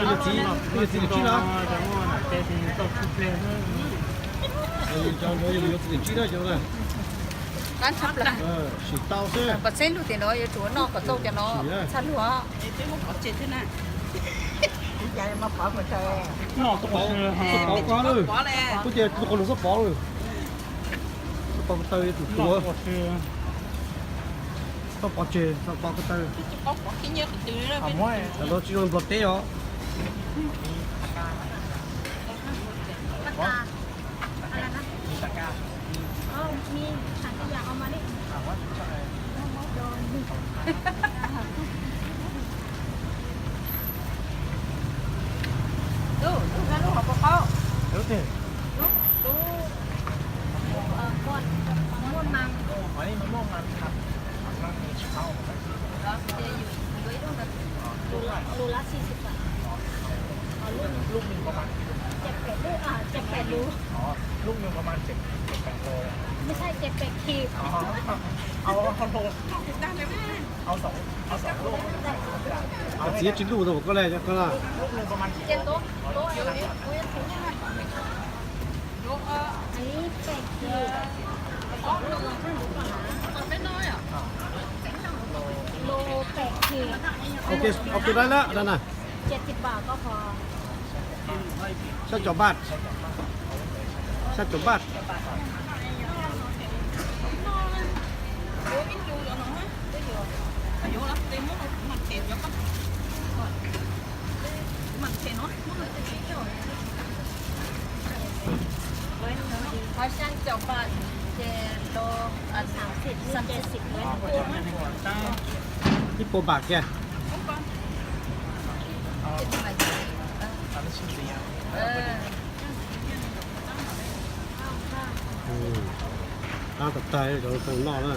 Yog txiv, yog txiv niam tsib na. Cov no yog yog txiv niam tsib na, cov no. Qab tshaj plaws. Sim tau xwb. Pov txeb lug tim no yuav tsum noj kom tau cov no tshaj lug. Noj tau qos lawm. Kuv tias tus qos lug xob pov lawm. Xob pov ko taw tus tuav. Xob pov tseg, xob pov ko taw. Tam no tsis zoo Nplog teb os. Lub, lub, lub hauv paus qaub. Lub twg? Lub, lub, muaj, muaj mas. Los ces yuav ib lub ntawd. Lub lab xi xi pas. Lub, ces pem lub, ces pem lub. Lub, ces pem lub. Mas xav ces pem khis. Txiv tsib lub tau koj le koj na. Ua ke dab lab dab na. Sab cov npaj, sab cov npaj. Ib puas npam kiag. Qab tag tag cov tau noj na.